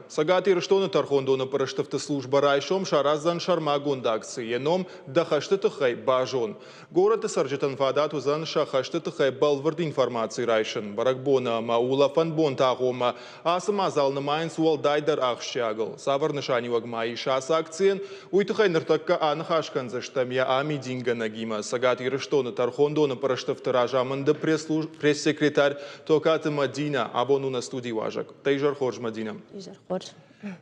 Цӕгат Ирыстоны тӕрхондоны пъырыстыфты службӕ райсом сараздзӕн сӕрмагонд акци, йӕ ном Дӕ хӕсты тыххӕй базон. Горӕты цӕрджытӕн фадат уыдзӕн сӕ хӕсты тыххӕй бӕлвырд информаци райсын. Бӕрӕгбоны ӕмӕ улӕфӕн бонты агъоммӕ ацы мадзал нымайынц уӕлдайдӕр ахсджиагыл. Цавӕр нысаниуӕг ма ис ацы акцийӕн, уый тыххӕй ныртӕккӕ аныхас кӕндзыстӕм йӕ амидингӕнӕгимӕ, Цӕгат Ирыстоны тӕрхондоны пъырыстыфты разамынды пресс-секретарь Токаты Мӕдинӕ абон у нӕ студийы уазӕг. Дӕ изӕр хорз, Мӕдинӕ. Изӕр хорз.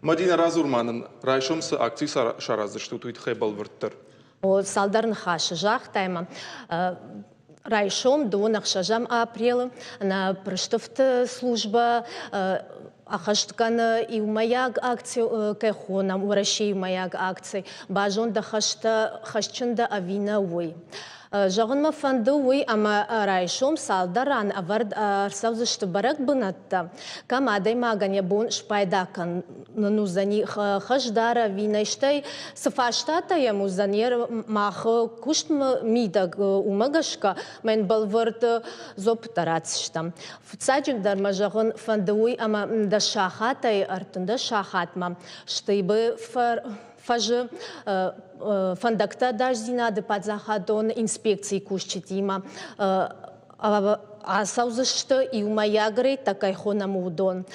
Мӕдинӕ, радзур ма нын, райсом цы акци сараздзыстут, уый тыххӕй бӕлвырддӕр. О, цалдӕр ныхасы загътай ма. Райсом, 26 апрелы, нӕ пъырыстыфты службӕ ӕххӕст кӕны иумӕйаг акци, кӕй хонӕм, Уӕрӕсейы иумӕйаг акци «Базон дӕ хӕстӕ, хӕсджын дӕ ӕви нӕ, уый». Зӕгъын мӕ фӕнды уый, ӕмӕ райсом цалдӕр ран ӕвӕрд ӕрцӕудзысты бӕрӕг бынӕттӕ, кӕм адӕймагӕн йӕ бон спайда кӕнын уыдзӕни хӕсдар ӕви нӕ, стӕй цы фарстатӕ йӕм уыдзӕн мах куыст мидӕг, уымӕ гӕсгӕ мӕн бӕлвырд дзуапптӕ ратдзыстӕм. Фыццаджыдӕр мӕ зӕгъын фӕнды уый, ӕмӕ дӕс сахатӕй 13 сахатмӕ Штыбы фӕзы фӕндӕгты ӕдасдзинады паддзахадон инспекцийы кусджытимӕ ацӕудзысты иумӕйаг рейдтӕ кӕй хонӕм, уыдон.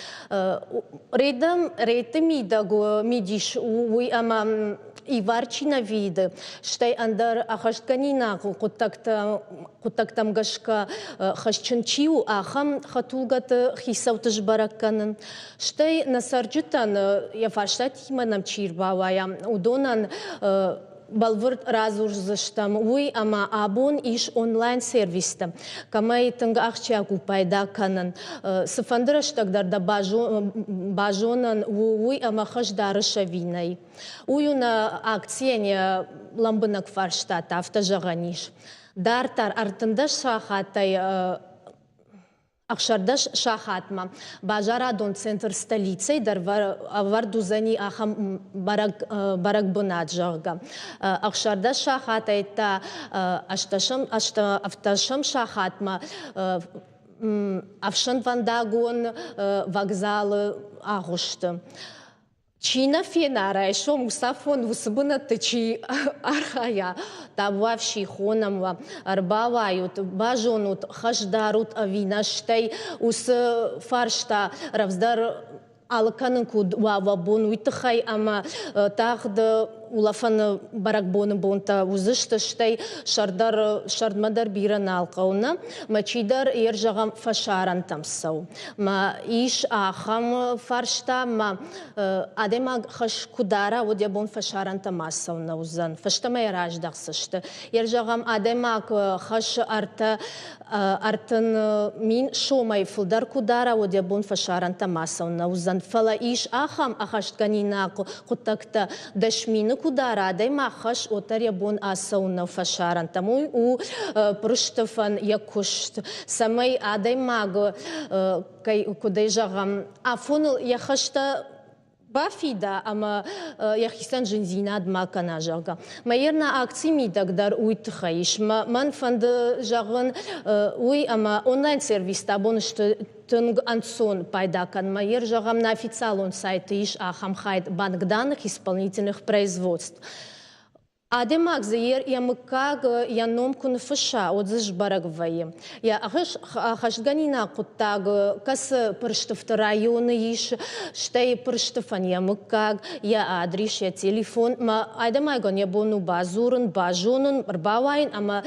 Рейдты мидӕг мидис у уый, ӕмӕ ивар чи нӕ виды, стӕй ӕндӕр ӕххӕстгӕнинаг хъуыддӕгтӕм гӕсгӕ хӕсджын чи у, ахӕм хӕдтулгӕты хицӕутты сбӕрӕг кӕнын. Стӕй нӕ цӕрджытӕн йӕ фарстатимӕ нӕм чи рбауайа, уыдонӕн бӕлвырд радзурдзыстӕм уый, ӕмӕ абон ис онлайн-сервистӕ, кӕмӕй тынг ахсджиаг у пайда кӕнын. Цыфӕнды рӕстӕг дӕр дӕ базонӕн у уый, ӕмӕ хӕс дарыс ӕви нӕй. Уый у нӕ акцийӕн йӕ лӕмбынӕг фарстатӕ, афтӕ зӕгъӕн ис. Дарддӕр 13 сахатӕй 16 сахатмӕ базарадон центр столицӕй дӕр ӕвӕрд уыдзӕни ахӕм бӕрӕг бынат, зӕгъгӕ. 16 сахатӕй та ӕвдӕсӕм сахатмӕ ӕфсӕнвӕндагон вокзалы агъуысты. Чи нӕ фена райсом уыцафон уыцы бынӕтты чи архайа, табуафси, хонӕм уӕ, ӕрбауайут, базонут, хӕс дарут ӕви нӕ, стӕй уыцы фарста рӕвдздӕр алыг кӕнын куыд уа уӕ бон, уый тыххӕй ӕмӕ тагъд улӕфӕны бӕрӕгбоны бонтӕ уыдзысты, стӕй сӕрдӕр, сӕрдмӕ дӕр бирӕ нал хъӕуы нӕ, мӕ чидӕр йе зӕгъӕм фӕсарӕнтӕм цӕуы. Мӕ ис ахӕм фарста, мӕ адӕймаг хӕс куы дара, уӕд йӕ бон фӕсарӕнтӕм ацӕуын нӕ уыдзӕн, фӕстӕмӕ йӕ раздӕхдзысты. Йе зӕгъӕм, адӕймаг хӕс 30 000 сомӕй фылдӕр куы дара, уӕд йӕ бон фӕсарӕнтӕм ацӕуын нӕ уыдзӕн. Фӕлӕ ис ахӕм ӕххӕстгӕнинаг хъуыддӕгтӕ, 10 000-ы куы дара адӕймаг хӕс, уӕддӕр йӕ бон ацӕуын нӕу фӕсарӕнтӕм. Уый у пъырыстыфӕн йӕ куыст, цӕмӕй адӕймаг, кӕй куыдӕй зӕгъӕм, афоныл йӕ хӕстӕ бафида ӕмӕ йӕхицӕн зындзинад ма кӕна, зӕгъгӕ. Мӕ нӕ акци мидӕг дӕр уый тыххӕй ис. Мӕн фӕнды зӕгъын уый, ӕмӕ онлайн-сервистӕ абон сты тынг ӕнцон пайда кӕнынмӕ. Ер зӕгъӕм, нӕ официалон сайты ис ахӕм хайд «Банк данных исполнительных производств». Адӕймаг дзы йӕ мыггаг, йӕ ном куы ныффысса, уӕд дзы сбӕрӕг вӕййы. Йӕ ӕххӕстгӕнинаг хъуыддаг кӕцы пъырыстыфты районы ис, стӕй пъырыстыфӕн йӕ мыггаг, йӕ адрис, йӕ телефон. Мӕ адӕймагӕн йӕ бон у бадзурын, базонын, ӕрбауайын ӕмӕ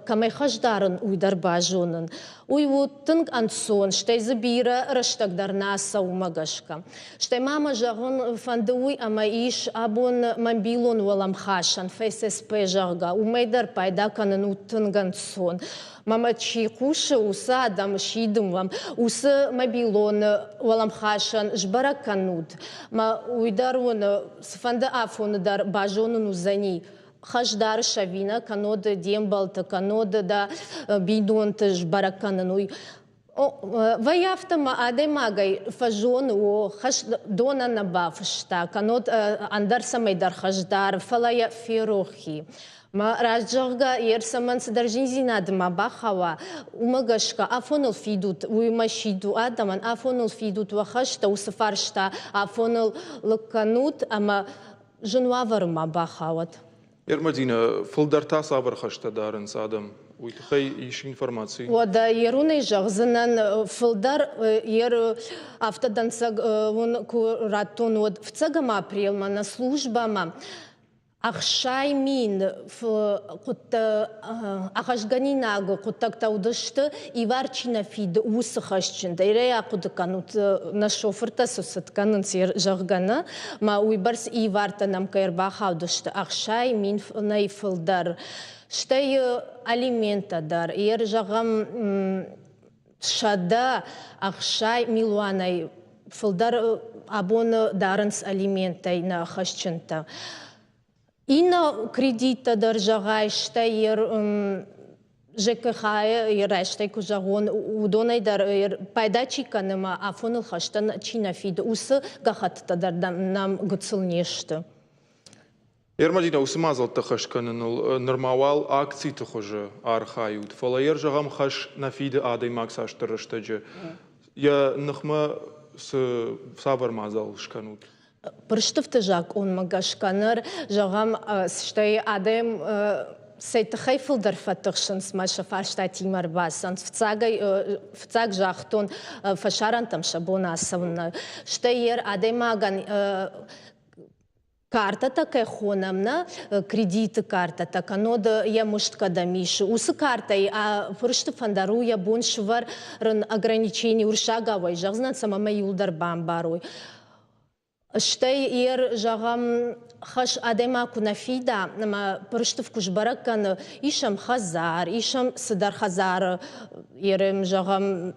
кӕмӕй хӕс дарын, уый дӕр базонын. Уый у тынг ӕнцон, стӕй дзы бирӕ рӕстӕг дӕр нӕ цӕуы уымӕ гӕсгӕ. Стӕй ма мӕ зӕгъын фӕнды уый, ӕмӕ ис абон мобилон уӕлӕмхасӕн ФССП, зӕгъгӕ, уымӕй дӕр пайда кӕнын у тынг ӕнцон. Мӕмӕ чи хъусы, уыцы адӕм сидын уӕм, уыцы мобилон уӕлӕмхасӕн сбӕрӕг кӕнут. Мӕ уый дӕр уын цыфӕнды афоны дӕр базонын уыдзӕни, хӕс дарыс ӕви нӕ, кӕннод де мбӕлтты, кӕннод дӕ бинонты сбӕрӕг кӕнын, уый. Вӕййы афтӕ ӕмӕ адӕймагӕй фӕзоны, о, хӕс донӕн нӕ бафыста, кӕннод ӕндӕр цӕмӕйдӕр хӕс дары, фӕлӕ йӕ ферох и. Мӕ раст зӕгъгӕ, йе рцӕмӕн цыдӕр зиндзинады ма бахауа, уымӕ гӕсгӕ афоныл фидут, уыимӕ сиду адӕмӕн, афоныл фидут уӕ хӕстӕ, уыцы фарста афоныл лыг кӕнут ӕмӕ зын уавӕры ма бахауӕд. Ермадина, фылдӕр та цавӕр хӕстӕ дарынц адӕм? Уый тыххӕй ис информаци? Уӕдӕ ерунӕй зӕгъдзынӕн, фылдӕр ер афтӕ дӕнцӕг уын куы радтон, уӕд фыццӕгӕм апрелмӕ нӕ службӕмӕ 60 000 ӕххӕстгӕнинаг хъуыддӕгтӕ уыдысты, ивар чи нӕ фиды, уыцы хӕсджынтӕ. Ирӕй ахъуыды кӕнут, нӕ шофыртӕ цы цыт кӕнынц, зӕгъгӕ, нӕ, ма уыйбӕрц ивартӕ нӕм кӕй ӕрбахаудысты 60 000-ӕй фылдӕр. Стӕй алименттӕ дӕр. Ер, зӕгъӕм, 160 милуанӕй фылдӕр абон дарынц алименттӕй нӕ хӕсджынтӕ. Иннӕ кредиттӕ дӕр, зӕгъай, стӕй ЖКХ-йы рӕстӕй куы зӕгъон, уыдонӕй дӕр пайда чи кӕны ӕмӕ афоныл хӕстӕн чи нӕ фиды, уыцы гӕххӕттытӕ дӕр нӕм гыццыл не сты. Ермадина, уыцы мадзӕлттӕ хӕс кӕныныл нырма уал акциты хуызы архайут, фӕлӕ йӕ, зӕгъӕм, хӕс нӕ фиды адӕймаг цасдӕр рӕстӕджы. Йӕ ныхмӕ цы цавӕр мадзал скӕнут? Пъырыстыфты закъонмӕ гӕсгӕ ныр, зӕгъӕм, стӕй адӕм цӕй тыххӕй фылдӕр фӕтыхсынц мӕ сӕ фарстатимӕ ӕрбацӕуынц. Фыццагӕй фыццаг загътон, фӕсарӕнтӕм сӕ бон ацӕуын нӕ. Стӕй ер адӕймагӕн картӕтӕ кӕй хонӕм, нӕ кредиты картӕтӕ, кӕннод йӕ мызд кӕдӕм ис, уыцы картӕйы пъырыстыфӕн дӕр у йӕ бон сывӕрын ограничение, уырыссагау ӕй зӕгъдзынӕн, цӕмӕ мӕ иуылдӕр бамбарой. Стӕй ер, зӕгъӕм, хӕс адӕймаг куы нӕ фида, ӕмӕ пъырыстыф куы сбӕрӕг кӕны, ис ӕм хӕдзар, ис ӕм цыдӕр хӕдзары, ерем, зӕгъӕм,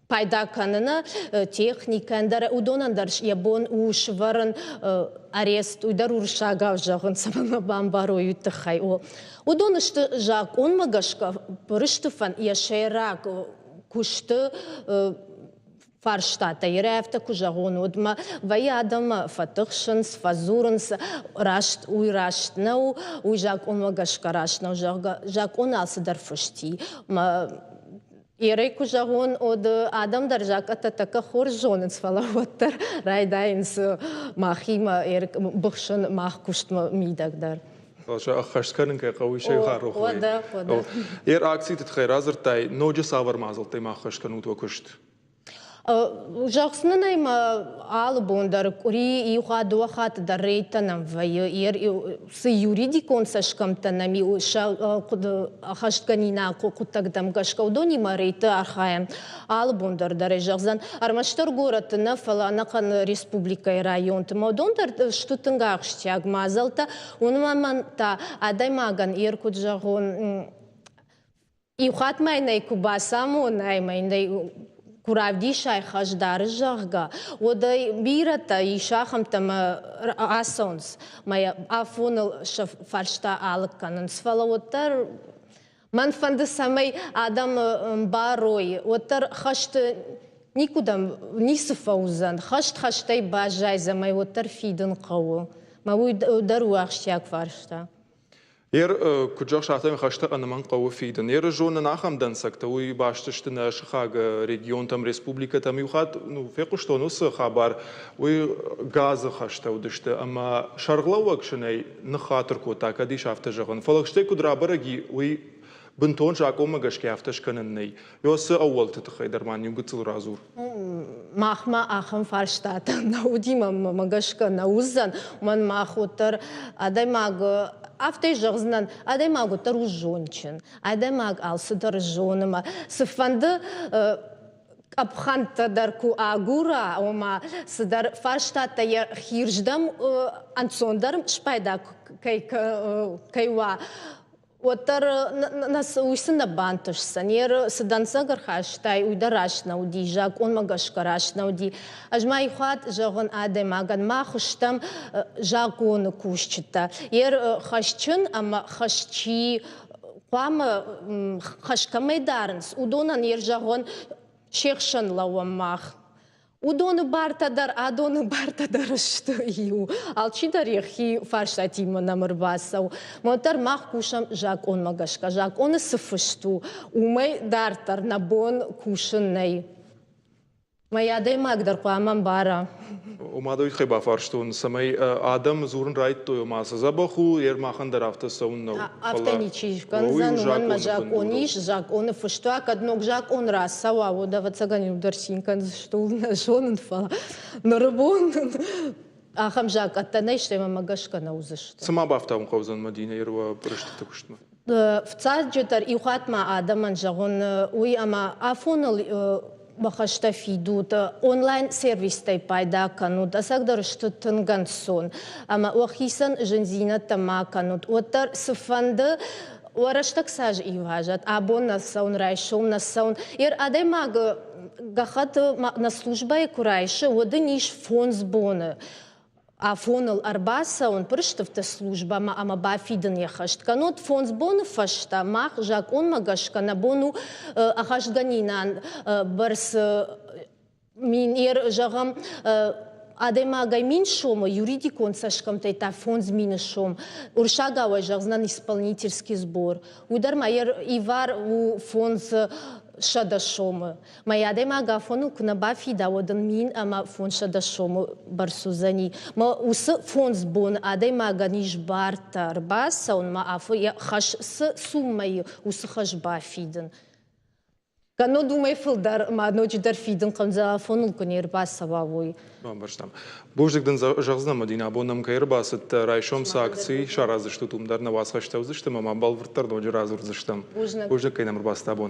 пайда кӕныны техникӕ, ӕндӕр уыдонӕн дӕр йӕ бон у сывӕрын арест, уый дӕр уырыссагау зӕгъын, цӕмӕн мӕ бамбарой, уый тыххӕй. Уыдон сты закъонмӕ гӕсгӕ пъырыстыфӕн йӕ сӕйраг куысты фарстатӕ. Ирӕ афтӕ куы зӕгъон, уӕд мӕ вӕййы адӕммӕ фӕтыхсынц, фӕдзурынц, раст уый раст нӕу, уый закъонмӕ гӕсгӕ раст нӕу, зӕгъгӕ, закъон алцыдӕр фыст и. Мӕ Ерӕй куы зӕгъон, уӕд адӕм дӕр закъӕттӕ тӕккӕ хорз зонынц, фӕлӕ уӕддӕр райдайынц махимӕ быхсын мах куыстмӕ мидӕг дӕр. Сӕ ӕххӕст кӕнын кӕй хъӕуы, сӕ рох. Ер акциты тыххӕй радзырдтай, ноджы цавӕр мадзӕлттӕй ма ӕххӕст кӕнут уӕ куыст? Зӕгъдзынӕн ӕй, алы бон дӕр къуыри иу хатт, дыууӕ хатты дӕр рейдтӕ нӕм вӕййы. Цы юридикон цӕсгӕмттӕ нӕм и, сӕ ӕххӕстгӕнинаг хъуыддӕгтӕм гӕсгӕ уыдонимӕ рейдты архайӕм. Алы бон дӕр дӕр ӕй зӕгъдзӕн, ӕрмӕстдӕр горӕтты нӕ, фӕлӕ ӕнӕхъӕн республикӕйы районты. Уыдон дӕр сты тынг ахсджиаг мадзӕлттӕ. Уымӕн та адӕймагӕн, ер куыд зӕгъон, иу хатт ма йын ӕй куы бацамонай ӕмӕ йын ӕй куы равдисай хӕсдары, зӕгъгӕ, уӕд ӕй бирӕтӕ ис ахӕмтӕ ӕмӕ ацӕуынц, мӕ афоныл сӕ фарста алыг кӕнынц. Фӕлӕ уӕддӕр мӕн фӕнды, цӕмӕй адӕм ӕмбарой, уӕддӕр хӕсты никуыдӕм ницы фӕуыдзӕн, хӕст хӕстӕй баззайдзӕн, ӕмӕ уӕддӕр фидын хъӕуы. Мӕ уый дӕр у ахсджиаг фарста. Ер, куыд зӕгъыс, афтӕмӕй хӕстӕ ӕнӕмӕнг хъӕуы фидын. Еры зонын ахӕм дӕнцӕгтӕ, уый баст сты нӕ сыхаг регионтӕм, республикӕтӕм. Иу хатт фехъуыстон уыцы хабар, уый газы хӕстӕ уыдысты ӕмӕ сӕргълӕууӕг сын ӕй ныххатыр кодта, кӕд ис афтӕ зӕгъын. Фӕлӕ стӕй куыд рабӕрӕг и, уый бынтон закъонмӕ гӕсгӕ афтӕ скӕнӕн нӕй. Цы ӕууӕлты тыххӕй дӕр ма иу гыццыл радзур. Махмӕ ахӕм фарстатӕ нӕ уыди, мӕ гӕсгӕ нӕ уыдзӕн. Уымӕн мах уӕддӕр адӕймаг, афтӕ зӕгъдзынӕн, адӕймаг уӕддӕр у зондджын. Адӕймаг алцыдӕр зоны мӕ цыфӕнды къӕпхӕнтӕ дӕр куы агура, ома цыдӕр фарстатӕ йӕ хирздӕм ӕнцондӕр спайда кӕй уа, уӕддӕр уый сын нӕ бантысдзӕн. Ер цы дӕнцӕг ӕрхастай, уый дӕр раст нӕ уыди, закъонмӕ гӕсгӕ раст нӕ уыди. Ӕз ма иу хатт зӕгъын адӕймагӕн, мах стӕм закъоны кусджытӕ. Ер хӕсджын ӕмӕ хӕс чи хъуамӕ хӕс кӕмӕй дарынц, уыдонӕн ер зӕгъон, Се хсӕн лӕууӕм мах. Уыдоны бартӕ дӕр, адоны бартӕ дӕр сты иу. Алчидӕр йӕхи фарстатимӕ нӕм ӕрбацӕуы. Уӕддӕр мах кусӕм закъонмӕ гӕсгӕ. Закъоны цы фыст у, уымӕй дарддӕр нӕ бон кусын нӕй. Мӕ адӕймаг дӕр хъуамӕ ӕмбара. Ома дӕу тыххӕй бафарстон, цӕмӕй адӕм дзурын райдыдтой, ома цы дзӕбӕх у, йе махӕн дӕр афтӕ цӕуын нӕу. Афтӕ ничи кӕндзӕн, уымӕн мӕ закъон ис, закъоны фыст уа, кӕд ног закъон рацӕуа, уӕд ӕвӕццӕгӕн иу дӕр цин кӕндзысты, нӕ зонын, фӕлӕ ныры бон ахӕм закъӕттӕ нӕй, стӕй мӕ гӕсгӕ нӕ уыдзысты. Цы ма бафтауын хъӕудзӕн Мӕдинӕ Ирва пъырыстыфты куыстмӕ? Фыццаджыдӕр иу хатт ма адӕмӕн зӕгъын уый, ӕмӕ афоныл бахӕстӕ фидут, онлайн-сервистӕй пайда кӕнут, ӕцӕгдӕр сты тынг ӕнцон, ӕмӕ уӕхицӕн зындзинӕдтӕ ма кӕнут. Уӕддӕр цыфӕнды уӕ рӕстӕг цас ивазат, абон нӕ цӕуын, райсом нӕ цӕуын. Ер адӕймаг гӕххӕтт нӕ службӕйы куы райсы, уӕд ын ис 5 боны афоныл ӕрбацӕуын пъырыстыфты службӕмӕ ӕмӕ бафидын йӕ хӕст. Кӕннод 5 боны фӕстӕ мах закъонмӕ гӕсгӕ нӕ бон у ӕххӕстгӕнинӕн бӕрц мин, зӕгъӕм, адӕймагӕй 1000 сомы, юридикон цӕсгӕмттӕй та 5000 сом. Уырыссагауӕй зӕгъдзынӕн исполнительский сбор. Уый дӕр ма ивар у 500 сомы. Мӕ адӕймаг афоныл куы нӕ бафида, уӕд ын 1500 сомы бӕрц уыдзӕни. Мӕ уыцы 5 боны адӕймагӕн ис бартӕ ӕрбацӕуынмӕ, йӕ хӕс цы суммӕйы, уыцы хӕс бафидын. Кӕннод уымӕй фылдӕр ма ноджыдӕр фидын хъӕудзӕн, афоныл куы не рбацӕуа, уый. Бамбӕрстам. Бузныг дын зӕгъдзынӕн, Мадинӕ, абон нӕм кӕй ӕрбацыдтӕ, райсом цы акци сараздзыстут, уым дӕр нӕ уацхӕстӕ уыдзысты ӕмӕ ма бӕлвырддӕр ноджы радзурдзыстӕм. Бузныг. Бузныг, кӕй нӕм ӕрбацыдтӕ абон.